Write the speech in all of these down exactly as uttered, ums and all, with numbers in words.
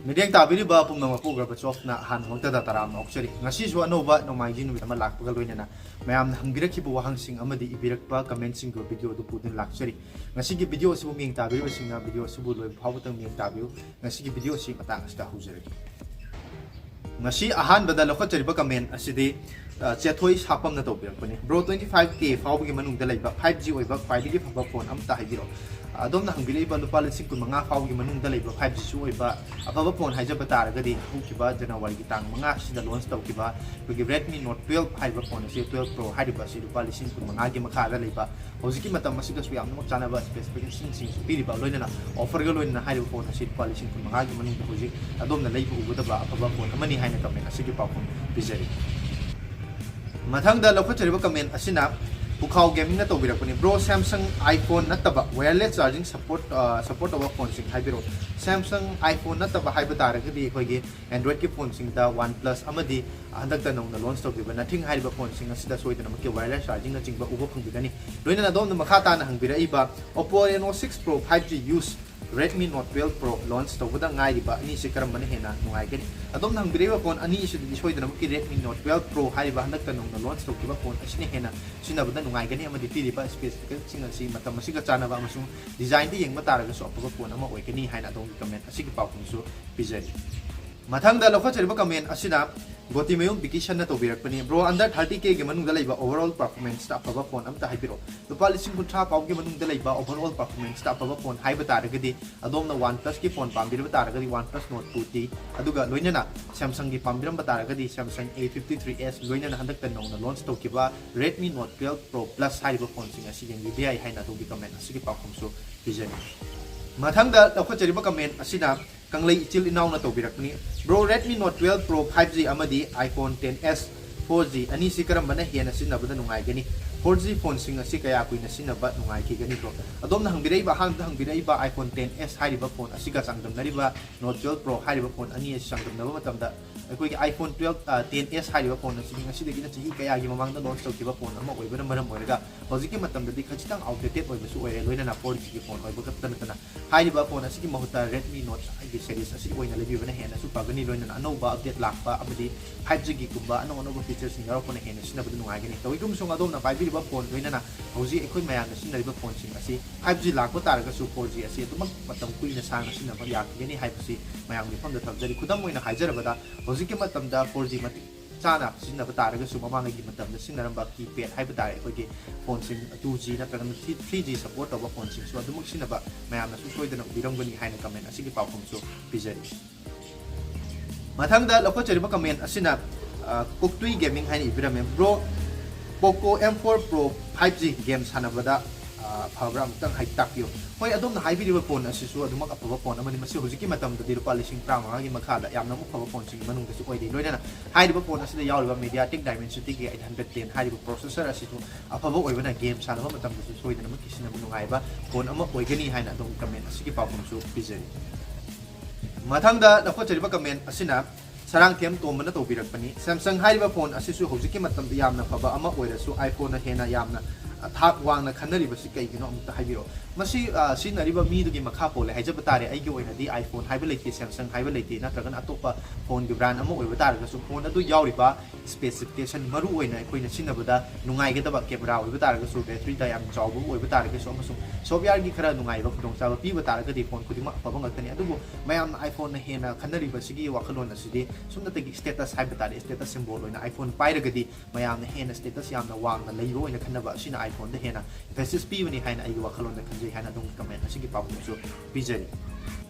ꯃꯤꯠꯌꯦꯡ ꯇꯥꯕꯤꯔꯤꯕ ꯄꯨꯝꯅꯃꯛꯄꯨ ꯒꯔꯕꯆꯣꯐꯅ ꯑꯍꯥꯟꯕꯃꯛꯇꯗ ꯇꯔꯥꯝꯅ ꯑꯣꯛꯆꯔꯤ꯫ ꯉꯁꯤꯁꯨ ꯑꯅꯧꯕ ꯅꯣꯡꯃꯥꯏꯖꯤꯡ ꯅꯨꯃꯤꯠ ꯑꯃ ꯂꯥꯛꯄꯒ ꯂꯣꯏꯅꯅ ꯃꯌꯥꯝꯅ ꯍꯪꯕꯤꯔꯛꯈꯤꯕ ꯋꯥꯍꯪꯁꯤꯡ ꯑꯃꯗꯤ ꯏꯕꯤꯔꯛꯄ ꯀꯃꯦꯟꯁꯤꯡꯒꯤ ꯚꯤꯗꯤꯑꯣ ꯑꯗꯨ ꯄꯨꯗꯨꯅ ꯂꯥꯛꯆꯔꯤ꯫ ꯉꯁꯤꯒꯤ ꯚꯤꯗꯤꯑꯣ ꯑꯁꯤꯕꯨ ꯃꯤꯠꯌꯦꯡ ꯇꯥꯕꯤꯔꯤꯕꯁꯤꯡꯅ ꯚꯤꯗꯤꯑꯣ ꯑꯁꯤꯕꯨ ꯂꯣꯏꯕ ꯐꯥꯎꯕꯇꯪ ꯃꯤꯠꯌꯦꯡ ꯇꯥꯕꯤꯌꯨ꯫ ꯉꯁꯤꯒꯤ ꯚꯤꯗꯤꯑꯣ ꯑꯁꯤ ꯃꯇꯥꯡ ꯑꯁꯤꯗ ꯍꯧꯖꯔꯒꯦ꯫ ꯉꯁꯤ ꯑꯍꯥꯟꯕꯗ ꯂꯧꯈꯠꯆꯔꯤꯕ ꯀꯃꯦꯟ ꯑꯁꯤꯗꯤ, ꯑ, ꯆꯦꯊꯣꯏ ꯁꯥꯄꯝꯅ ꯇꯧꯕꯤꯔꯛꯄꯅꯤ꯫ "Bro, twenty five K ꯐꯥꯎꯕꯒꯤ ꯃꯅꯨꯡꯗ ꯂꯩꯕ five G ꯑꯣꯏꯕ ꯈ꯭ꯋꯥꯏꯗꯒꯤ ꯐꯕ ꯐꯣꯟ ꯑꯝꯇ ꯍꯥꯏꯕꯤꯔꯛꯑꯣ꯫" ꯑꯗꯣꯝꯅ ꯍꯪꯕꯤꯔꯛꯏꯕ ꯂꯨꯄꯥ ꯂꯤꯁꯤꯡ ꯀꯨꯟ ꯃꯉꯥ ꯐꯥꯎꯕꯒꯤ ꯃꯅꯨꯡꯗ ꯂꯩꯕ five G ꯁꯨ ꯑꯣꯏꯕ ꯑꯐꯕ ꯐꯣꯟ ꯍꯥꯏꯖꯕ ꯇꯥꯔꯒꯗꯤ, ꯍꯧꯈꯤꯕ ꯖꯅꯋꯥꯔꯤꯒꯤ ꯇꯥꯡ ꯃꯉꯥ ꯑꯁꯤꯗ ꯂꯣꯟꯁ ꯇꯧꯈꯤꯕ ꯑꯩꯈꯣꯏꯒꯤ Redmi Note twelve ꯍꯥꯏꯔꯤꯕ ꯐꯣꯟ ꯑꯁꯤ, twelve Pro ꯍꯥꯏꯔꯤꯕ ꯑꯁꯤ ꯂꯨꯄꯥ ꯂꯤꯁꯤꯡ ꯀꯨꯟ ꯃꯉꯥꯒꯤ ꯃꯈꯥꯗ ꯂꯩꯕ, ꯍꯧꯖꯤꯛꯀꯤ ꯃꯇꯝ ꯑꯁꯤꯗꯁꯨ ꯌꯥꯝꯅꯃꯛ ꯆꯥꯟꯅꯕ specification ꯁꯤꯡꯁꯨ ꯄꯤꯔꯤꯕ, ꯂꯣꯏꯅꯅ offer ꯒ ꯂꯣꯏꯅꯅ ꯍꯥꯏꯔꯤꯕ ꯐꯣꯟ ꯑꯁꯤ ꯂꯨꯄꯥ ꯂꯤꯁꯤꯡ ꯀꯨꯟ ꯃꯉꯥꯒꯤ ꯃꯅꯨꯡꯗ ꯍꯧꯖꯤꯛ ꯑꯗꯣꯝꯅ ꯂꯩꯕ ꯎꯒꯗꯕ ꯑꯐꯕ ꯐꯣꯟ ꯑꯃꯅꯤ ꯍꯥꯏꯅ ꯀꯃꯦꯟ ꯑꯁꯤꯒꯤ ꯄꯥꯎꯈꯨꯝ ꯄꯤꯖꯔꯤ꯫ ꯃꯊꯪꯗ ꯂꯧꯈꯠꯆꯔꯤꯕ ꯀꯃꯦꯟ ꯑꯁꯤꯅ ꯄꯨꯈꯥꯎ ꯒꯦꯃꯤꯡꯅ ꯇꯧꯕꯤꯔꯛꯄꯅꯤ꯫ "Bro, Samsung iPhone ꯅꯠꯇꯕ wireless charging support, ꯑ, support ꯇꯧꯕ ꯐꯣꯟꯁꯤꯡ ꯍꯥꯏꯕꯤꯔꯛꯑꯣ꯫" Samsung iPhone ꯅꯠꯇꯕ ꯍꯥꯏꯕ ꯇꯥꯔꯒꯗꯤ ꯑꯩꯈꯣꯏꯒꯤ Android ꯀꯤ ꯐꯣꯟꯁꯤꯡꯗ OnePlus ꯑꯃꯗꯤ ꯍꯟꯗꯛꯇ ꯅꯧꯅ ꯂꯣꯟꯁ ꯇꯧꯈꯤꯕ Nothing ꯍꯥꯏꯔꯤꯕ ꯐꯣꯟꯁꯤꯡ ꯑꯁꯤꯗ ꯁꯣꯏꯗꯅꯃꯛꯀꯤ wireless charging ꯅꯆꯤꯡꯕ ꯎꯕ ꯐꯪꯕꯤꯒꯅꯤ꯫ ꯂꯣꯏꯅꯅ ꯑꯗꯣꯝꯅ ꯃꯈꯥ ꯇꯥꯅ ꯍꯪꯕꯤꯔꯛꯏꯕ Oppo Reno six Pro five G use, Redmi Note twelve Pro launch ꯇꯧꯕꯗ ꯉꯥꯏꯔꯤꯕ ꯑꯅꯤꯁꯤ ꯀꯔꯝꯕꯅ ꯍꯦꯟꯅ ꯅꯨꯡꯉꯥꯏꯒꯅꯤ? ꯑꯗꯣꯝꯅ ꯍꯪꯕꯤꯔꯛꯏꯕ ꯐꯣꯟ ꯑꯅꯤ ꯑꯁꯤꯗꯗꯤ ꯁꯣꯏꯗꯅꯃꯛꯀꯤ Redmi Note twelve Pro ꯍꯥꯏꯔꯤꯕ ꯍꯟꯗꯛꯇ ꯅꯧꯅ ꯂꯣꯟꯁ ꯇꯧꯈꯤꯕ ꯐꯣꯟ ꯑꯁꯤꯅ ꯍꯦꯟꯅ ꯁꯤꯖꯤꯟꯅꯕꯗ ꯅꯨꯡꯉꯥꯏꯒꯅꯤ ꯑꯃꯗꯤ ꯄꯤꯔꯤꯕ specification ꯁꯤꯡ ꯑꯁꯤ ꯃꯇꯝ ꯑꯁꯤꯒ ꯆꯥꯟꯅꯕ ꯑꯃꯁꯨꯡ design ꯗ ꯌꯦꯡꯕ ꯇꯥꯔꯒꯁꯨ ꯑꯐꯕ ꯐꯣꯟ ꯑꯃ ꯑꯣꯏꯒꯅꯤ ꯍꯥꯏꯅ ꯑꯗꯣꯝꯒꯤ ꯀꯃꯦꯟ ꯑꯁꯤꯒꯤ ꯄꯥꯎꯈꯨꯝꯁꯨ ꯄꯤꯖꯔꯤ꯫ ꯃꯊꯪꯗ ꯂꯧꯈꯠꯆꯔꯤꯕ ꯀꯃꯦꯟ ꯑꯁꯤꯅ ꯒꯣꯇꯤꯃꯌꯨꯝ ꯕꯤꯀꯤꯁꯟꯅ ꯇꯧꯕꯤꯔꯛꯄꯅꯤ꯫ "Bro, under thirty K ꯒꯤ ꯃꯅꯨꯡꯗ ꯂꯩꯕ overall performance ꯇ ꯑꯐꯕ ꯐꯣꯟ ꯑꯝꯇ ꯍꯥꯏꯕꯤꯔꯛꯑꯣ꯫" ꯂꯨꯄꯥ ꯂꯤꯁꯤꯡ ꯀꯨꯟꯊ꯭ꯔꯥ ꯐꯥꯎꯒꯤ ꯃꯅꯨꯡꯗ ꯂꯩꯕ overall performance ꯇ ꯑꯐꯕ ꯐꯣꯟ ꯍꯥꯏꯕ ꯇꯥꯔꯒꯗꯤ, ꯑꯗꯣꯝꯅ OnePlus ꯀꯤ ꯐꯣꯟ ꯄꯥꯝꯕꯤꯔꯕ ꯇꯥꯔꯒꯗꯤ OnePlus Note two T, ꯑꯗꯨꯒ ꯂꯣꯏꯅꯅ Samsung ꯒꯤ ꯄꯥꯝꯕꯤꯔꯝꯕ ꯇꯥꯔꯒꯗꯤ Samsung A fifty three S, ꯂꯣꯏꯅꯅ ꯍꯟꯗꯛꯇ ꯅꯧꯅ ꯂꯣꯟꯁ ꯇꯧꯈꯤꯕ Redmi Note twelve Pro Plus ꯍꯥꯏꯔꯤꯕ ꯐꯣꯟꯁꯤꯡ ꯑꯁꯤ ꯌꯦꯡꯕꯤꯕ ꯌꯥꯏ ꯍꯥꯏꯅ ꯑꯗꯣꯝꯒꯤ ꯀꯃꯦꯟ ꯑꯁꯤꯒꯤ ꯄꯥꯎꯈꯨꯝꯁꯨ ꯄꯤꯖꯔꯤ꯫ ꯃꯊꯪꯗ ꯂꯧꯈꯠꯆꯔꯤꯕ ꯀꯃꯦꯟ ꯑꯁꯤꯅ ꯀꯪꯂꯩ ꯏꯆꯤꯜ ꯏꯅꯥꯎꯅ ꯇꯧꯕꯤꯔꯛꯄꯅꯤ꯫ "Bro, Redmi Note twelve Pro five G ꯑꯃꯗꯤ iPhone ten S four G ꯑꯅꯤꯁꯤ ꯀꯔꯝꯕꯅ ꯍꯦꯟꯅ ꯁꯤꯖꯤꯟꯅꯕꯗ ꯅꯨꯡꯉꯥꯏꯒꯅꯤ?" ꯐꯣꯔ ꯖꯤ ꯐꯣꯟꯁꯤꯡ ꯑꯁꯤ ꯀꯌꯥ ꯀꯨꯏꯅ ꯁꯤꯖꯤꯟꯅꯕ ꯅꯨꯡꯉꯥꯏꯈꯤꯒꯅꯤ, ꯕ꯭ꯔꯣ? ꯑꯗꯣꯝꯅ ꯍꯪꯕꯤꯔꯛꯏꯕ, ꯑꯍꯥꯟꯕꯗ ꯍꯪꯕꯤꯔꯛꯏꯕ iPhone ten s ꯍꯥꯏꯔꯤꯕ ꯐꯣꯟ ꯑꯁꯤꯒ ꯆꯥꯡꯗꯝꯅꯔꯤꯕ Note twelve Pro ꯍꯥꯏꯔꯤꯕ ꯐꯣꯟ ꯑꯅꯤ ꯑꯁꯤ ꯆꯥꯡꯗꯝꯅꯕ ꯃꯇꯝꯗ ꯑꯩꯈꯣꯏꯒꯤ iPhone twelve, ꯑ, ten s ꯍꯥꯏꯔꯤꯕ ꯐꯣꯟ ꯑꯁꯤ ꯉꯁꯤꯗꯒꯤꯅ ꯆꯍꯤ ꯀꯌꯥꯒꯤ ꯃꯃꯥꯡꯗ launch ꯇꯧꯈꯤꯕ ꯐꯣꯟ ꯑꯃ ꯑꯣꯏꯕꯅ ꯃꯔꯝ ꯑꯣꯏꯔꯒ ꯍꯧꯖꯤꯛꯀꯤ ꯃꯇꯝꯗꯗꯤ ꯈꯖꯤꯛꯇꯪ outdated ꯑꯣꯏꯕꯁꯨ ꯑꯣꯏꯔꯦ, ꯂꯣꯏꯅꯅ ꯐꯣꯔ ꯖꯤꯒꯤ ꯐꯣꯟ ꯑꯣꯏꯕ ꯈꯛꯇ ꯅꯠꯇꯅ ꯍꯥꯏꯔꯤꯕ ꯐꯣꯟ ꯑꯁꯤꯒꯤ ꯃꯍꯨꯠꯇ Redmi Note ꯍꯥꯏꯗꯤ series ꯑꯁꯤ ꯑꯣꯏꯅ ꯂꯩꯕꯤꯕꯅ ꯍꯦꯟꯅꯁꯨ ꯐꯒꯅꯤ, ꯂꯣꯏꯅꯅ ꯑꯅꯧꯕ update ꯂꯥꯛꯄ ꯑꯃꯗꯤ five G ꯒꯤꯒꯨꯝꯕ ꯑꯅꯧ ꯑꯅꯧꯕ featureꯁꯤꯡ ꯌꯥꯎꯔꯛꯄꯅ ꯍꯦꯟꯅ ꯁꯤꯖꯤꯟꯅꯕꯗ ꯅꯨꯡꯉꯥꯏꯒꯅꯤ꯫ ꯇꯧꯏꯒꯨꯝꯕꯁꯨꯡ ꯑꯗꯣꯝꯅ ꯄꯥꯏꯕꯤꯔꯤꯕ ꯐꯣꯟ ꯂꯣꯏꯅꯅ ꯍꯧꯖꯤꯛ ꯑꯩꯈꯣꯏ ꯃꯌꯥꯝꯅ ꯁꯤꯖꯤꯟꯅꯔꯤꯕ ꯐꯣꯟꯁꯤꯡ ꯑꯁꯤ five G ꯂꯥꯛꯄ ꯇꯥꯔꯒꯁꯨ four G ꯑꯁꯤ ꯑꯗꯨꯃꯛ ꯃꯇꯝ ꯀꯨꯏꯅ ꯁꯥꯡꯅ ꯁꯤꯖꯤꯟꯅꯕ ꯌꯥꯈꯤꯒꯅꯤ ꯍꯥꯏꯕꯁꯤ ꯃꯌꯥꯝꯒꯤ ꯃꯐꯝꯗ ꯊꯝꯖꯔꯤ꯫ ꯈꯨꯗꯝ ꯑꯣꯏꯅ ꯍꯥꯏꯖꯔꯕꯗ, ꯍꯧꯖꯤꯛꯀꯤ ꯃꯇꯝꯗ four G ꯃꯇꯤꯛ ꯆꯥꯅ ꯁꯤꯖꯤꯟꯅꯕ ꯇꯥꯔꯒꯁꯨ ꯃꯃꯥꯡꯉꯩꯒꯤ ꯃꯇꯝꯗ ꯁꯤꯖꯤꯟꯅꯔꯝꯕ keypad ꯍꯥꯏꯕ ꯇꯥꯔꯦ, ꯑꯩꯈꯣꯏꯒꯤ ꯐꯣꯟꯁꯤꯡ two G ꯅꯠꯇ꯭ꯔꯒꯅ three G support ꯇꯧꯕ ꯐꯣꯟꯁꯤꯡꯁꯨ ꯑꯗꯨꯃꯛ ꯁꯤꯖꯤꯟꯅꯕ ꯃꯌꯥꯝꯅꯁꯨ ꯁꯣꯏꯗꯅ ꯎꯕꯤꯔꯝꯒꯅꯤ ꯍꯥꯏꯅ comment ꯑꯁꯤꯒꯤ ꯄꯥꯎꯈꯨꯝꯁꯨ ꯄꯤꯖꯔꯤ꯫ ꯃꯊꯪꯗ ꯂꯧꯈꯠꯆꯔꯤꯕ comment ꯑꯁꯤꯅ, ꯑ, ꯀꯣꯛꯇꯨꯏ Gaming ꯍꯥꯏꯅ ꯏꯕꯤꯔꯝꯃꯦ꯫ Bro, Poco M four Pro five G game ꯁꯥꯟꯅꯕꯗ, ꯑ, ꯐꯕ꯭ꯔꯥ? ꯑꯃꯨꯛꯇꯪ ꯍꯥꯏ ꯇꯥꯛꯄꯤꯌꯨ꯫ ꯍꯣꯏ, ꯑꯗꯣꯝꯅ ꯍꯥꯏꯕꯤꯔꯤꯕ ꯐꯣꯟ ꯑꯁꯤꯁꯨ ꯑꯗꯨꯃꯛ ꯑꯐꯕ ꯐꯣꯟ ꯑꯃꯅꯤ꯫ ꯃꯁꯤ ꯍꯧꯖꯤꯛꯀꯤ ꯃꯇꯝꯗꯗꯤ ꯂꯨꯄꯥ ꯂꯤꯁꯤꯡ ꯇꯔꯥꯃꯉꯥꯒꯤ ꯃꯈꯥꯗ ꯌꯥꯝꯅ ꯑꯃꯨꯛ ꯐꯕ ꯐꯣꯟꯁꯤꯡꯒꯤ ꯃꯅꯨꯡꯗꯁꯨ ꯑꯣꯏꯔꯤ꯫ ꯂꯣꯏꯅꯅ ꯍꯥꯏꯔꯤꯕ ꯐꯣꯟ ꯑꯁꯤꯗ ꯌꯥꯎꯔꯤꯕ MediaTek Dimensity K eight hundred ten ꯍꯥꯏꯔꯤꯕ processor ꯑꯁꯤꯁꯨ ꯑꯐꯕ ꯑꯣꯏꯕꯅ game ꯁꯥꯟꯅꯕ ꯃꯇꯝꯗꯁꯨ ꯁꯣꯏꯗꯅꯃꯛꯀꯤ ꯁꯤꯖꯤꯟꯅꯕ ꯅꯨꯡꯉꯥꯏꯕ ꯐꯣꯟ ꯑꯃ ꯑꯣꯏꯒꯅꯤ ꯍꯥꯏꯅ ꯑꯗꯣꯝꯒꯤ comment ꯑꯁꯤꯒꯤ ꯄꯥꯎꯈꯨꯝꯁꯨ ꯄꯤꯖꯔꯤ꯫ ꯃꯊꯪꯗ ꯂꯧꯈꯠꯆꯔꯤꯕ comment ꯑꯁꯤꯅ ꯁꯔꯥꯡꯊꯦꯝ ꯇꯣꯝꯕꯅ ꯇꯧꯕꯤꯔꯛꯄꯅꯤ꯫ Samsung ꯍꯥꯏꯔꯤꯕ ꯐꯣꯟ ꯑꯁꯤꯁꯨ ꯍꯧꯖꯤꯛꯀꯤ ꯃꯇꯝꯗ ꯌꯥꯝꯅ ꯐꯕ ꯑꯃ ꯑꯣꯏꯔꯁꯨ iPhone-ꯅ ꯍꯦꯟꯅ ꯌꯥꯝꯅ, ꯑ, ꯊꯥꯛ ꯋꯥꯡꯅ ꯈꯟꯅꯔꯤꯕꯁꯤ ꯀꯩꯒꯤꯅꯣ ꯑꯃꯨꯛꯇ ꯍꯥꯏꯕꯤꯔꯛꯑꯣ꯫ ꯃꯁꯤ, ꯑ, ꯁꯤꯖꯤꯟꯅꯔꯤꯕ ꯃꯤꯗꯨꯒꯤ ꯃꯈꯥ ꯄꯣꯜꯂꯦ ꯍꯥꯏꯖꯕ ꯇꯥꯔꯦ꯫ ꯑꯩꯒꯤ ꯑꯣꯏꯅꯗꯤ iPhone ꯍꯥꯏꯕ ꯂꯩꯇꯦ, Samsung ꯍꯥꯏꯕ ꯂꯩꯇꯦ, ꯅꯠꯇ꯭ꯔꯒꯅ ꯑꯇꯣꯞꯄ ꯐꯣꯟꯒꯤ brand ꯑꯃ ꯑꯣꯏꯕ ꯇꯥꯔꯒꯁꯨ ꯐꯣꯟ ꯑꯗꯨ ꯌꯥꯎꯔꯤꯕ specification, ꯃꯔꯨ ꯑꯣꯏꯅ ꯑꯩꯈꯣꯏꯅ ꯁꯤꯖꯤꯟꯅꯕꯗ ꯅꯨꯡꯉꯥꯏꯒꯗꯕ camera ꯑꯣꯏꯕ ꯇꯥꯔꯒꯁꯨ, battery-ꯗ ꯌꯥꯝ ꯆꯥꯎꯕꯕꯨ ꯑꯣꯏꯕ ꯇꯥꯔꯒꯁꯨ, ꯑꯃꯁꯨꯡ software-ꯒꯤ ꯈꯔ ꯅꯨꯡꯉꯥꯏꯕ ꯈꯨꯗꯣꯡꯆꯥꯕ ꯄꯤꯕ ꯇꯥꯔꯒꯗꯤ ꯐꯣꯟ ꯈꯨꯗꯤꯡꯃꯛ ꯑꯐꯕ ꯉꯥꯛꯇꯅꯤ꯫ ꯑꯗꯨꯕꯨ ꯃꯌꯥꯝꯅ iPhone-ꯅ ꯍꯦꯟꯅ ꯈꯟꯅꯔꯤꯕꯁꯤꯒꯤ ꯋꯥꯈꯜꯂꯣꯟ ꯑꯁꯤꯗꯤ ꯁꯨꯞꯅꯇꯒꯤ status ꯍꯥꯏꯕ ꯇꯥꯔꯦ, status symbol ꯑꯣꯏꯅ iPhone ꯄꯥꯏꯔꯒꯗꯤ ꯃꯌꯥꯝꯅ ꯍꯦꯟꯅ status ꯌꯥꯝꯅ ꯋꯥꯡꯅ ꯂꯩꯕ ꯑꯣꯏꯅ ꯈꯟꯅꯕ ꯑꯁꯤꯅ iPhone-ꯗ ꯍꯦꯟꯅ emphasis ꯄꯤꯕꯅꯤ ꯍꯥꯏꯅ ꯑꯩꯒꯤ ꯋꯥꯈꯜꯂꯣꯟꯗ ꯈꯟꯖꯩ ꯍꯥꯏꯅ ꯑꯗꯣꯝꯒꯤ comment ꯑꯁꯤꯒꯤ ꯄꯥꯎꯈꯨꯝꯁꯨ ꯄꯤꯖꯔꯤ꯫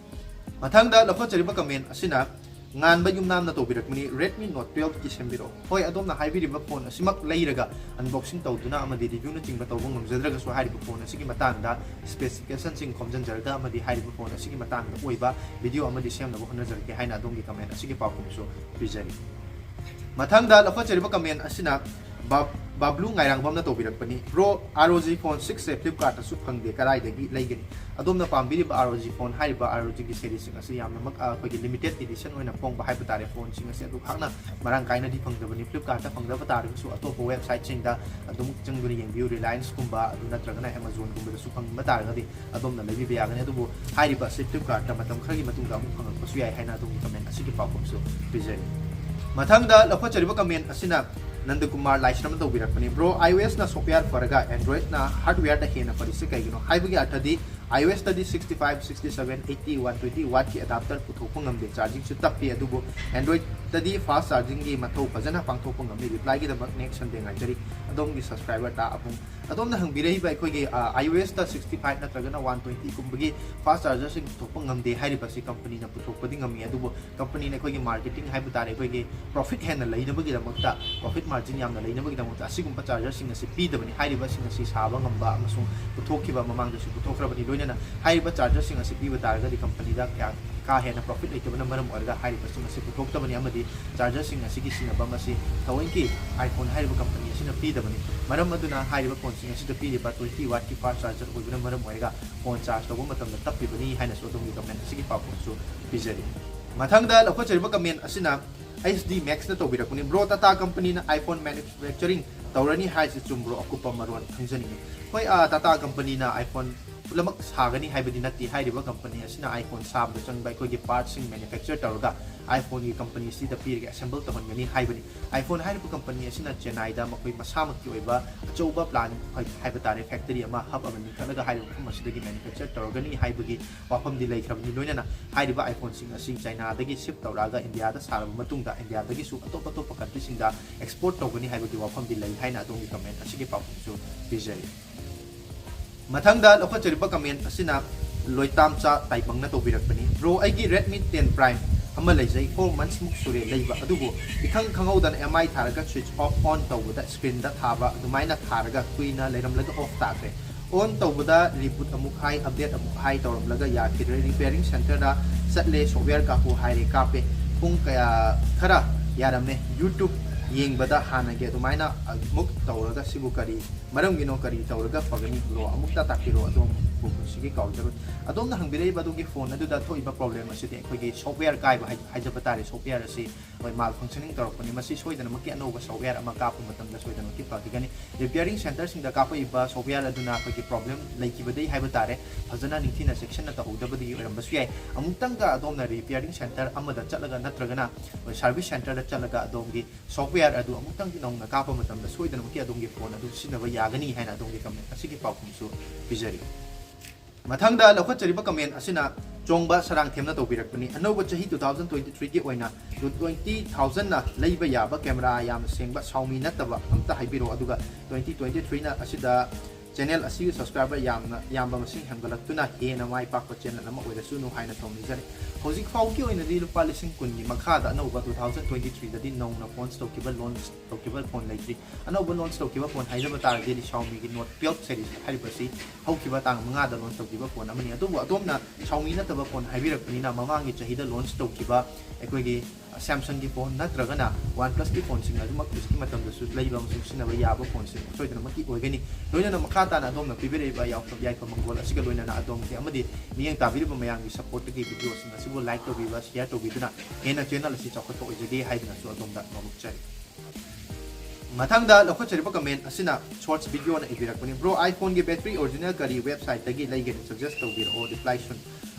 ꯃꯊꯪꯗ ꯂꯧꯈꯠꯆꯔꯤꯕ comment ꯑꯁꯤꯅ ꯉꯥꯟꯕ ꯌꯨꯝꯅꯥꯝꯅ ꯇꯧꯕꯤꯔꯛꯄꯅꯤ, Redmi Note twelve-ꯀꯤ ꯁꯦꯝꯕꯤꯔꯛꯑꯣ꯫ ꯍꯣꯏ, ꯑꯗꯣꯝꯅ ꯍꯥꯏꯕꯤꯔꯤꯕ ꯐꯣꯟ ꯑꯁꯤꯃꯛ ꯂꯩꯔꯒ unboxing ꯇꯧꯗꯨꯅ ꯑꯃꯗꯤ review-ꯅꯆꯤꯡꯕ ꯇꯧꯕ ꯉꯝꯖꯗ꯭ꯔꯒꯁꯨ ꯍꯥꯏꯔꯤꯕ ꯐꯣꯟ ꯑꯁꯤꯒꯤ ꯃꯇꯥꯡꯗ specification-ꯁꯤꯡ ꯈꯣꯝꯖꯤꯟꯖꯔꯒ ꯑꯃꯗꯤ ꯍꯥꯏꯔꯤꯕ ꯐꯣꯟ ꯑꯁꯤꯒꯤ ꯃꯇꯥꯡꯗ ꯑꯣꯏꯕ video ꯑꯃꯗꯤ ꯁꯦꯝꯅꯕ ꯍꯣꯠꯅꯖꯔꯛꯀꯦ ꯍꯥꯏꯅ ꯑꯗꯣꯝꯒꯤ comment ꯑꯁꯤꯒꯤ ꯄꯥꯎꯈꯨꯝꯁꯨ ꯄꯤꯖꯔꯤ꯫ ꯃꯊꯪꯗ ꯂꯧꯈꯠꯆꯔꯤꯕ comment ꯑꯁꯤꯅ ꯕꯥꯕ꯭ꯂꯨ ꯉꯥꯏꯔꯥꯡꯕꯝꯅ ꯇꯧꯕꯤꯔꯛꯄꯅꯤ, "Bro, ROG phone six ꯁꯦ Flipkart ꯇꯁꯨ ꯐꯪꯗꯦ, ꯀꯗꯥꯏꯗꯒꯤ ꯂꯩꯒꯅꯤ?" ꯑꯗꯣꯝꯅ ꯄꯥꯝꯕꯤꯔꯤꯕ ROG phone, ꯍꯥꯏꯔꯤꯕ ROG ꯒꯤ series ꯁꯤꯡ ꯑꯁꯤ ꯌꯥꯝꯅꯃꯛ, ꯑ, ꯑꯩꯈꯣꯏꯒꯤ limited edition ꯑꯣꯏꯅ ꯐꯣꯡꯕ ꯍꯥꯏꯕ ꯇꯥꯔꯦ, phone ꯁꯤꯡ ꯑꯁꯤ ꯑꯗꯨꯛ ꯍꯥꯛꯅ ꯃꯔꯥꯡ ꯀꯥꯏꯅꯗꯤ ꯐꯪꯗꯕꯅꯤ꯫ Flipkart ꯇ ꯐꯪꯗꯕ ꯇꯥꯔꯒꯁꯨ ꯑꯇꯣꯞꯄ website ꯁꯤꯡꯗ ꯑꯗꯨꯝ ꯆꯪꯗꯨꯅ ꯌꯦꯡꯕꯤꯌꯨ, Reliance ꯀꯨꯝꯕ, ꯑꯗꯨ ꯅꯠꯇ꯭ꯔꯒꯅ Amazon ꯒꯨꯝꯕꯗꯁꯨ ꯐꯪꯕ ꯇꯥꯔꯒꯗꯤ ꯑꯗꯣꯝꯅ ꯂꯩꯕꯤꯕ ꯌꯥꯒꯅꯤ꯫ ꯑꯗꯨꯕꯨ ꯍꯥꯏꯔꯤꯕ ꯑꯁꯤ Flipkart ꯇ ꯃꯇꯝ ꯈꯔꯒꯤ ꯃꯇꯨꯡꯗ ꯑꯃꯨꯛ ꯐꯪꯂꯛꯄꯁꯨ ꯌꯥꯏ ꯍꯥꯏꯅ ꯑꯗꯣꯝꯒꯤ comment ꯑꯁꯤꯒꯤ ꯄꯥꯎꯈꯨꯝꯁꯨ ꯄꯤꯖꯔꯤ꯫ ꯃꯊꯪꯗ ꯂꯧꯈꯠꯆꯔꯤꯕ comment ꯑꯁꯤꯅ ꯅꯟꯗꯀꯨꯃꯥꯔ ꯂꯥꯏꯁ꯭ꯔꯝꯅ ꯇꯧꯕꯤꯔꯛꯄꯅꯤ꯫ "Bro, iOS ꯅ software ꯐꯔꯒ Android ꯅ hardware ꯗ ꯍꯦꯟꯅ ꯐꯔꯤꯁꯦ ꯀꯩꯒꯤꯅꯣ?" ꯍꯥꯏꯕꯒꯤ ꯑꯔꯊꯗꯤ, iOS ꯇꯗꯤ sixty five, sixty seven, eighty, one twenty watt ꯀꯤ adapter ꯄꯨꯊꯣꯛꯄ ꯉꯝꯗꯦ, charging ꯁꯨ ꯇꯞꯄꯤ, ꯑꯗꯨꯕꯨ Android ꯇꯗꯤ fast charging ꯒꯤ ꯃꯊꯧ ꯐꯖꯅ ꯄꯥꯡꯊꯣꯛꯄ ꯉꯝꯃꯤ꯫ Reply ꯒꯤꯗꯃꯛ next Sunday ꯉꯥꯏꯖꯔꯤ꯫ ꯑꯗꯣꯝꯒꯤ subscriber ꯇꯥ ꯑꯕꯨꯡ꯫ ꯑꯗꯣꯝꯅ ꯍꯪꯕꯤꯔꯛꯏꯕ ꯑꯩꯈꯣꯏꯒꯤ, ꯑ, iOS ꯇ sixty five ꯅꯠꯇ꯭ꯔꯒꯅ one twenty ꯀꯨꯝꯕꯒꯤ fast charger ꯁꯤꯡ ꯄꯨꯊꯣꯛꯄ ꯉꯝꯗꯦ ꯍꯥꯏꯔꯤꯕꯁꯤ company ꯅ ꯄꯨꯊꯣꯛꯄꯗꯤ ꯉꯝꯃꯤ, ꯑꯗꯨꯕꯨ company ꯅ ꯑꯩꯈꯣꯏꯒꯤ marketing ꯍꯥꯏꯕ ꯇꯥꯔꯦ, ꯑꯩꯈꯣꯏꯒꯤ profit ꯍꯦꯟꯅ ꯂꯩꯅꯕꯒꯤꯗꯃꯛꯇ, profit margin ꯌꯥꯝꯅ ꯂꯩꯅꯕꯒꯤꯗꯃꯛꯇ ꯑꯁꯤꯒꯨꯝꯕ charger ꯁꯤꯡ ꯑꯁꯤ ꯄꯤꯗꯕꯅꯤ꯫ ꯍꯥꯏꯔꯤꯕꯁꯤꯡ ꯑꯁꯤ ꯁꯥꯕ ꯉꯝꯕ ꯑꯃꯁꯨꯡ ꯄꯨꯊꯣꯛꯈꯤꯕ, ꯃꯃꯥꯡꯗꯁꯨ ꯄꯨꯊꯣꯛꯈ꯭ꯔꯕꯅꯤ꯫ ꯂꯣꯏꯅꯅ ꯍꯥꯏꯔꯤꯕ charger ꯁꯤꯡ ꯑꯁꯤ ꯄꯤꯕ ꯇꯥꯔꯒꯗꯤ company ꯗ ꯀꯌꯥ ꯀꯥ ꯍꯦꯟꯅ profit ꯂꯩꯇꯕꯅ ꯃꯔꯝ ꯑꯣꯏꯔꯒ ꯍꯥꯏꯔꯤꯕꯁꯤꯡ ꯑꯁꯤ ꯄꯨꯊꯣꯛꯇꯕꯅꯤ ꯑꯃꯗꯤ charger ꯁꯤꯡ ꯑꯁꯤꯒꯤ ꯁꯤꯖꯤꯟꯅꯐꯝ ꯑꯁꯤ ꯊꯑꯣꯏꯒꯤ iPhone ꯍꯥꯏꯔꯤꯕ company ꯑꯁꯤꯅ ꯄꯤꯗꯕꯅꯤ꯫ ꯃꯔꯝ ꯑꯗꯨꯅ ꯍꯥꯏꯔꯤꯕ phone ꯁꯤꯡ ꯑꯁꯤꯗ ꯄꯤꯔꯤꯕ twenty watt ꯀꯤ fast charger ꯑꯣꯏꯕꯅ ꯃꯔꯝ ꯑꯣꯏꯔꯒ phone charge ꯇꯧꯕ ꯃꯇꯝꯗ ꯇꯞꯄꯤꯕꯅꯤ ꯍꯥꯏꯅꯁꯨ ꯑꯗꯣꯝꯒꯤ comment ꯑꯁꯤꯒꯤ ꯄꯥꯎꯈꯨꯝꯁꯨ ꯄꯤꯖꯔꯤ꯫ ꯃꯊꯪꯗ ꯂꯧꯈꯠꯆꯔꯤꯕ comment ꯑꯁꯤꯅ H D Max ꯅ ꯇꯧꯕꯤꯔꯛꯄꯅꯤ꯫ "Bro, Tata company ꯅ iPhone manufacturing ꯇꯧꯔꯅꯤ ꯍꯥꯏꯁꯤ ꯆꯨꯝꯕ꯭ꯔꯣ? ꯑꯀꯨꯞꯄ ꯃꯔꯣꯜ ꯈꯪꯖꯅꯤꯡꯉꯤ꯫" ꯍꯣꯏ, ꯑ, Tata company ꯅ iPhone ꯄꯨꯝꯅꯃꯛ ꯁꯥꯒꯅꯤ ꯍꯥꯏꯕꯗꯤ ꯅꯠꯇꯦ꯫ ꯍꯥꯏꯔꯤꯕ company ꯑꯁꯤꯅ iPhone ꯁꯥꯕꯗ ꯆꯪꯕ ꯑꯩꯈꯣꯏꯒꯤ parts ꯁꯤꯡ manufacture ꯇꯧꯔꯒ iPhone ꯒꯤ company ꯑꯁꯤꯗ ꯄꯤꯔꯒ assemble ꯇꯧꯍꯟꯒꯅꯤ ꯍꯥꯏꯕꯅꯤ꯫ iPhone ꯍꯥꯏꯔꯤꯕ company ꯑꯁꯤꯅ ꯆꯦꯟꯅꯥꯏꯗ ꯃꯈꯣꯏ ꯃꯁꯥꯃꯛꯀꯤ ꯑꯣꯏꯕ ꯑꯆꯧꯕ plant ꯍꯥꯏ-, ꯍꯥꯏꯕ ꯇꯥꯔꯦ, factory ꯑꯃ, hub ꯑꯃ ꯂꯤꯡꯈꯠꯂꯒ ꯍꯥꯏꯔꯤꯕ ꯃꯐꯝ ꯑꯁꯤꯗꯒꯤ manufacture ꯇꯧꯔꯒꯅꯤ ꯍꯥꯏꯕꯒꯤ ꯋꯥꯐꯝꯗꯤ ꯂꯩꯈ꯭ꯔꯕꯅꯤ꯫ ꯂꯣꯏꯅꯅ ꯍꯥꯏꯔꯤꯕ iPhone ꯁꯤꯡ ꯑꯁꯤ ꯆꯥꯏꯅꯥꯗꯒꯤ ship ꯇꯧꯔꯛꯑꯒ ꯏꯟꯗꯤꯌꯥꯗ ꯁꯥꯔꯕ ꯃꯇꯨꯡꯗ ꯏꯟꯗꯤꯌꯥꯗꯒꯤꯁꯨ ꯑꯇꯣꯞ ꯑꯇꯣꯞꯄ country ꯁꯤꯡꯗ export ꯇꯧꯒꯅꯤ ꯍꯥꯏꯕꯒꯤ ꯋꯥꯐꯝꯗꯤ ꯂꯩ ꯍꯥꯏꯅ ꯑꯗꯣꯝꯒꯤ comment ꯑꯁꯤꯒꯤ ꯄꯥꯎꯈꯨꯝꯁꯨ ꯄꯤꯖꯔꯤ꯫ ꯃꯊꯪꯗ ꯂꯧꯈꯠꯆꯔꯤꯕ comment ꯑꯁꯤꯅ ꯂꯣꯏꯇꯥꯝꯆꯥ ꯇꯥꯏꯕꯪꯅ ꯇꯧꯕꯤꯔꯛꯄꯅꯤ꯫ "Bro, ꯑꯩꯒꯤ Redmi ten Prime ꯑꯃ ꯂꯩꯖꯩ꯫ Four months ꯃꯨꯛ ꯁꯨꯔꯦ ꯂꯩꯕ, ꯑꯗꯨꯕꯨ ꯏꯈꯪ ꯈꯪꯍꯧꯗꯅ M I ꯊꯥꯔꯒ switch off on ꯇꯧꯕꯗ screen ꯗ ꯊꯥꯕ ꯑꯗꯨꯃꯥꯏꯅ ꯊꯥꯔꯒ ꯀꯨꯏꯅ ꯂꯩꯔꯝꯂꯒ off ꯇꯥꯈ꯭ꯔꯦ꯫ On ꯇꯧꯕꯗ reboot ꯑꯃꯨꯛ ꯍꯥꯏ, update ꯑꯃꯨꯛ ꯍꯥꯏ ꯇꯧꯔꯝꯂꯒ ꯌꯥꯈꯤꯗ꯭ꯔꯦ꯫ Repairing center ꯗ ꯆꯠꯂꯦ, software ꯀꯥꯞꯄꯨ ꯍꯥꯏꯔꯦ, ꯀꯥꯞꯄꯦ꯫ ꯄꯨꯡ ꯀꯌꯥ ꯈꯔ ꯌꯥꯔꯝꯃꯦ꯫ YouTube ꯌꯦꯡꯕꯗ ꯍꯥꯟꯅꯒꯤ ꯑꯗꯨꯃꯥꯏꯅ ꯑꯃꯨꯛ ꯇꯧꯔꯒ ꯁꯤꯕꯨ ꯀꯔꯤ ꯃꯔꯝꯒꯤꯅꯣ, ꯀꯔꯤ ꯇꯧꯔꯒ ꯐꯒꯅꯤ bro? ꯑꯃꯨꯛꯇ ꯇꯥꯛꯄꯤꯔꯣ ꯑꯗꯣꯝ꯫ ꯄꯨꯟꯁꯤꯒꯤ ꯀꯥꯎꯖꯔꯣꯏ꯫ ꯑꯗꯣꯝꯅ ꯍꯪꯕꯤꯔꯛꯏꯕ ꯑꯗꯨꯒꯤ phone ꯑꯗꯨꯗ ꯊꯣꯛꯏꯕ problem ꯑꯁꯤꯗꯤ ꯑꯩꯈꯣꯏꯒꯤ software ꯀꯥꯏꯕ ꯍꯥꯏ-, ꯍꯥꯏꯖꯕ ꯇꯥꯔꯦ꯫ Software ꯑꯁꯤ ꯍꯣꯏ, malfunctioning ꯇꯧꯔꯛꯄꯅꯤ꯫ ꯃꯁꯤ ꯁꯣꯏꯗꯅꯃꯛꯀꯤ ꯑꯅꯧꯕ software ꯑꯃ ꯀꯥꯞꯄ ꯃꯇꯝꯗ ꯁꯣꯏꯗꯅꯃꯛꯀꯤ ꯐꯈꯤꯒꯅꯤ꯫ Repairing centre ꯁꯤꯡꯗ ꯀꯥꯞꯄꯛꯏꯕ software ꯑꯗꯨꯅ ꯑꯩꯈꯣꯏꯒꯤ problem ꯂꯩꯈꯤꯕꯗꯒꯤ ꯍꯥꯏꯕ ꯇꯥꯔꯦ, ꯐꯖꯅ ꯅꯤꯡꯊꯤꯅ ꯆꯦꯛꯁꯤꯟꯅ ꯇꯧꯍꯧꯗꯕꯗꯒꯤ ꯑꯣꯏꯔꯝꯕꯁꯨ ꯌꯥꯏ꯫ ꯑꯃꯨꯛꯇꯪꯒ ꯑꯗꯣꯝꯅ repairing centre ꯑꯃꯗ ꯆꯠꯂꯒ ꯅꯠꯇ꯭ꯔꯒꯅ service centre ꯗ ꯆꯠꯂꯒ ꯑꯗꯣꯝꯒꯤ software ꯑꯗꯨ ꯑꯃꯨꯛꯇꯪ ꯅꯧꯅ ꯀꯥꯞꯄ ꯃꯇꯝꯗ ꯁꯣꯏꯗꯅꯃꯛꯀꯤ ꯑꯗꯣꯝꯒꯤ phone ꯑꯗꯨ ꯁꯤꯖꯤꯟꯅꯕ ꯌꯥꯒꯅꯤ ꯍꯥꯏꯅ ꯑꯗꯣꯝꯒꯤ comment ꯑꯁꯤꯒꯤ ꯄꯥꯎꯈꯨꯝꯁꯨ ꯄꯤꯖꯔꯤ꯫ ꯃꯊꯪꯗ ꯂꯧꯈꯠꯆꯔꯤꯕ comment ꯑꯁꯤꯅ ꯆꯣꯡꯕ ꯁꯔꯥꯡꯊꯦꯝꯅ ꯇꯧꯕꯤꯔꯛꯄꯅꯤ꯫ ꯑꯅꯧꯕ ꯆꯍꯤ two thousand twenty three ꯒꯤ ꯑꯣꯏꯅ twenty thousand ꯅ ꯂꯩꯕ ꯌꯥꯕ camera ꯌꯥꯝꯅ ꯁꯦꯡꯕ Xiaomi ꯅꯠꯇꯕ ꯑꯝꯇ ꯍꯥꯏꯕꯤꯔꯛꯑꯣ, ꯑꯗꯨꯒ twenty twenty three ꯅ ꯑꯁꯤꯗ channel ꯑꯁꯤꯒꯤ subscriber ꯌꯥꯝꯅ, ꯌꯥꯝꯕ ꯃꯁꯤꯡ ꯍꯦꯟꯒꯠꯂꯛꯇꯨꯅ ꯍꯦꯟꯅ ꯃꯥꯏ ꯄꯥꯛꯄ channel ꯑꯃ ꯑꯣꯏꯔꯁꯅꯨ ꯍꯥꯏꯅ ꯊꯧꯅꯤꯖꯔꯤ꯫ ꯍꯧꯖꯤꯛ ꯐꯥꯎꯒꯤ ꯑꯣꯏꯅꯗꯤ ꯂꯨꯄꯥ ꯂꯤꯁꯤꯡ ꯀꯨꯟꯒꯤ ꯃꯈꯥꯗ ꯑꯅꯧꯕ two thousand twenty three ꯗꯗꯤ ꯅꯧꯅ launch ꯇꯧꯈꯤꯕ, launch ꯇꯧꯈꯤꯕ phone ꯂꯩꯇ꯭ꯔꯤ꯫ ꯑꯅꯧꯕ launch ꯇꯧꯈꯤꯕ phone ꯍꯥꯏꯖꯕ ꯇꯥꯔꯒꯗꯤ Xiaomi ꯒꯤ Note twelve series ꯍꯥꯏꯔꯤꯕꯁꯤ ꯍꯧꯈꯤꯕ ꯇꯥꯡ ꯃꯉꯥꯗ launch ꯇꯧꯈꯤꯕ phone ꯑꯃꯅꯤ꯫ ꯑꯗꯨꯕꯨ ꯑꯗꯣꯝꯅ Xiaomi ꯅꯠꯇꯕ phone ꯍꯥꯏꯕꯤꯔꯛꯄꯅꯤꯅ ꯃꯃꯥꯡꯒꯤ ꯆꯍꯤꯗ launch ꯇꯧꯈꯤꯕ ꯑꯩꯈꯣꯏꯒꯤ Samsung ꯒꯤ phone ꯅꯠꯇ꯭ꯔꯒꯅ OnePlus ꯀꯤ phone ꯁꯤꯡ ꯑꯗꯨꯃꯛ ꯍꯧꯖꯤꯛꯀꯤ ꯃꯇꯝꯗꯁꯨ ꯂꯩꯕ ꯑꯃꯁꯨꯡ ꯁꯤꯖꯤꯟꯅꯕ ꯌꯥꯕ phone ꯁꯤꯡ ꯁꯣꯏꯗꯅꯃꯛꯀꯤ ꯑꯣꯏꯒꯅꯤ꯫ ꯂꯣꯏꯅꯅ ꯃꯈꯥ ꯇꯥꯅ ꯑꯗꯣꯝꯅ ꯄꯤꯕꯤꯔꯛꯏꯕ ꯌꯥꯏꯐ-, ꯌꯥꯏꯐ ꯃꯪꯒꯣꯜ ꯑꯁꯤꯒ ꯂꯣꯏꯅꯅ ꯑꯗꯣꯝꯒꯤ ꯑꯃꯗꯤ ꯃꯤꯠꯌꯦꯡ ꯇꯥꯕꯤꯔꯤꯕ ꯃꯌꯥꯝꯒꯤ support ꯇꯒꯤ video ꯁꯤꯡ ꯑꯁꯤꯕꯨ like ꯇꯧꯕꯤꯕ, share ꯇꯧꯕꯤꯗꯨꯅ ꯍꯦꯟꯅ channel ꯑꯁꯤ ꯆꯥꯎꯈꯠꯄ ꯑꯣꯏꯖꯒꯦ ꯍꯥꯏꯗꯨꯅꯁꯨ ꯑꯗꯣꯝꯗ ꯅꯣꯡꯂꯨꯛꯆꯔꯤ꯫ ꯃꯊꯪꯗ ꯂꯧꯈꯠꯆꯔꯤꯕ comment ꯑꯁꯤꯅ Shorts Video ꯅ ꯏꯕꯤꯔꯛꯄꯅꯤ꯫ Bro, iPhone ꯒꯤ battery original ꯀꯔꯤ website ꯇꯒꯤ ꯂꯩꯒꯅꯤ? Suggest ꯇꯧꯕꯤꯔꯛꯑꯣ꯫ Reply soon꯫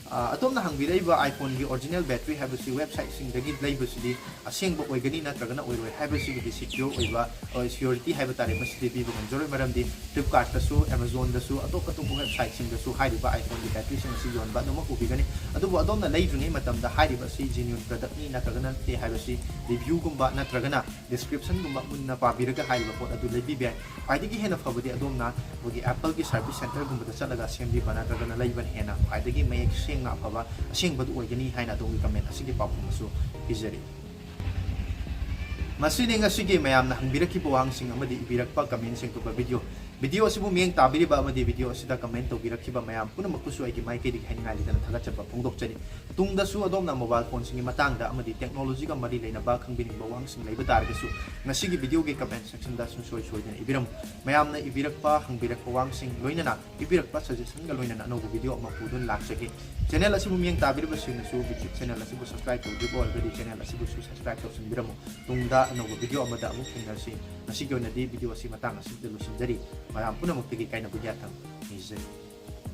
ꯑ, ꯑꯗꯣꯝꯅ ꯍꯪꯕꯤꯔꯛꯏꯕ iPhone ꯒꯤ original battery ꯍꯥꯏꯕꯁꯤ website ꯁꯤꯡꯗꯒꯤ ꯂꯩꯕꯁꯤꯗꯤ ꯑꯁꯦꯡꯕ ꯑꯣꯏꯒꯅꯤ ꯅꯠꯇ꯭ꯔꯒꯅ ꯑꯣꯏꯔꯣꯏ ꯍꯥꯏꯕꯁꯤꯒꯤꯗꯤ secure ꯑꯣꯏꯕ, ꯑ, surety ꯍꯥꯏꯕ ꯇꯥꯔꯦ, ꯃꯁꯤꯗꯤ ꯄꯤꯕ ꯉꯝꯖꯔꯣꯏ꯫ ꯃꯔꯝꯗꯤ Flipkart ꯇꯁꯨ, Amazon ꯗꯁꯨ, ꯑꯇꯣꯞ ꯑꯇꯣꯞꯄ website ꯁꯤꯡꯗꯁꯨ ꯍꯥꯏꯔꯤꯕ iPhone ꯒꯤ battery ꯁꯤꯡ ꯑꯁꯤ ꯌꯣꯟꯕ ꯑꯗꯨꯃꯛ ꯎꯕꯤꯒꯅꯤ꯫ ꯑꯗꯨꯕꯨ ꯑꯗꯣꯝꯅ ꯂꯩꯗ꯭ꯔꯤꯉꯩ ꯃꯇꯝꯗ ꯍꯥꯏꯔꯤꯕ ꯑꯁꯤ genuine product ꯅꯤ ꯅꯠꯇ꯭ꯔꯒ ꯅꯠꯇꯦ ꯍꯥꯏꯕꯁꯤ review ꯒꯨꯝꯕ ꯅꯠꯇ꯭ꯔꯒꯅ description ꯒꯨꯝꯕ ꯃꯨꯟꯅ ꯄꯥꯕꯤꯔꯒ ꯍꯥꯏꯔꯤꯕ ꯄꯣꯠ ꯑꯗꯨ ꯂꯩꯕꯤꯕ ꯌꯥꯏ꯫ ꯈ꯭ꯋꯥꯏꯗꯒꯤ ꯍꯦꯟꯅ ꯐꯕꯗꯤ ꯑꯗꯣꯝꯅ ꯑꯩꯈꯣꯏꯒꯤ Apple ꯒꯤ service centre ꯒꯨꯝꯕꯗ ꯆꯠꯂꯒ ꯁꯦꯝꯕꯤꯕ ꯅꯠꯇ꯭ꯔꯒꯅ ꯂꯩꯕꯅ ꯍꯦꯟꯅ ꯈ꯭ꯋꯥꯏꯗꯒꯤ ꯃꯌꯦꯛ ꯁꯦꯡꯅ ꯑꯐꯕ ꯑꯁꯦꯡꯕꯗꯨ ꯑꯣꯏꯒꯅꯤ ꯍꯥꯏꯅ ꯑꯗꯣꯝꯒꯤ comment ꯑꯁꯤꯒꯤ ꯄꯥꯎꯈꯨꯝ ꯑꯃꯁꯨ ꯄꯤꯖꯔꯤ꯫ ꯃꯁꯤꯅꯤ ꯉꯁꯤꯒꯤ ꯃꯌꯥꯝꯅ ꯍꯪꯕꯤꯔꯛꯈꯤꯕ ꯋꯥꯍꯪꯁꯤꯡ ꯑꯃꯗꯤ ꯏꯕꯤꯔꯛꯄ comment ꯁꯤꯡ ꯊꯨꯕ video꯫ Video ꯑꯁꯤꯕꯨ ꯃꯤꯠꯌꯦꯡ ꯇꯥꯕꯤꯔꯤꯕ ꯑꯃꯗꯤ video ꯑꯁꯤꯗ comment ꯇꯧꯕꯤꯔꯛꯈꯤꯕ ꯃꯌꯥꯝ ꯄꯨꯝꯅꯃꯛꯄꯨꯁꯨ ꯑꯩꯒꯤ ꯃꯥꯏꯀꯩꯗꯒꯤ ꯍꯥꯏꯅꯤꯡꯉꯥꯏ ꯂꯩꯇꯅ ꯊꯥꯒꯠꯆꯕ ꯐꯣꯡꯗꯣꯛꯆꯔꯤ꯫ ꯇꯨꯡꯗꯁꯨ ꯑꯗꯣꯝꯅ mobile phoneꯁꯤꯡꯒꯤ ꯃꯇꯥꯡꯗ ꯑꯃꯗꯤ technologyꯒ ꯃꯔꯤ ꯂꯩꯅꯕ ꯈꯪꯕꯤꯅꯤꯡꯕ ꯋꯥꯍꯪꯁꯤꯡ ꯂꯩꯕ ꯇꯥꯔꯒꯁꯨ ꯉꯁꯤꯒꯤ videoꯒꯤ comment sectionꯗ ꯁꯨꯡꯁꯣꯏ ꯁꯣꯏꯗꯅ ꯏꯕꯤꯔꯝꯃꯨ꯫ ꯃꯌꯥꯝꯅ ꯏꯕꯤꯔꯛꯄ, ꯍꯪꯕꯤꯔꯛꯄ ꯋꯥꯍꯪꯁꯤꯡ ꯂꯣꯏꯅꯅ ꯏꯕꯤꯔꯛꯄ suggestionꯒ ꯂꯣꯏꯅꯅ ꯑꯅꯧꯕ video ꯑꯃ ꯄꯨꯗꯨꯅ ꯂꯥꯛꯆꯒꯦ꯫ Channel ꯑꯁꯤꯕꯨ ꯃꯤꯠꯌꯦꯡ ꯇꯥꯕꯤꯔꯤꯕꯁꯤꯡꯅꯁꯨ video, channel ꯑꯁꯤꯕꯨ subscribe ꯇꯧꯗ꯭ꯔꯤꯕ ꯑꯣꯏꯔꯒꯗꯤ channel ꯑꯁꯤꯕꯨꯁꯨ subscribe ꯇꯧꯁꯤꯟꯕꯤꯔꯝꯃꯨ꯫ ꯇꯨꯡꯗ ꯑꯅꯧꯕ video ꯑꯃꯗ ꯑꯃꯨꯛ ꯊꯦꯡꯅꯔꯁꯤ꯫ ꯉꯁꯤꯒꯤ ꯑꯣꯏꯅꯗꯤ video ꯑꯁꯤ ꯃꯇꯥꯡ ꯑꯁꯤꯗ ꯂꯣꯏꯁꯤꯟꯖꯔꯤ꯫ ꯃꯌꯥꯝ ꯄꯨꯝꯅꯃꯛꯇꯒꯤ ꯀꯥꯏꯅꯕ ꯌꯥꯊꯪ ꯅꯤꯖꯔꯤ꯫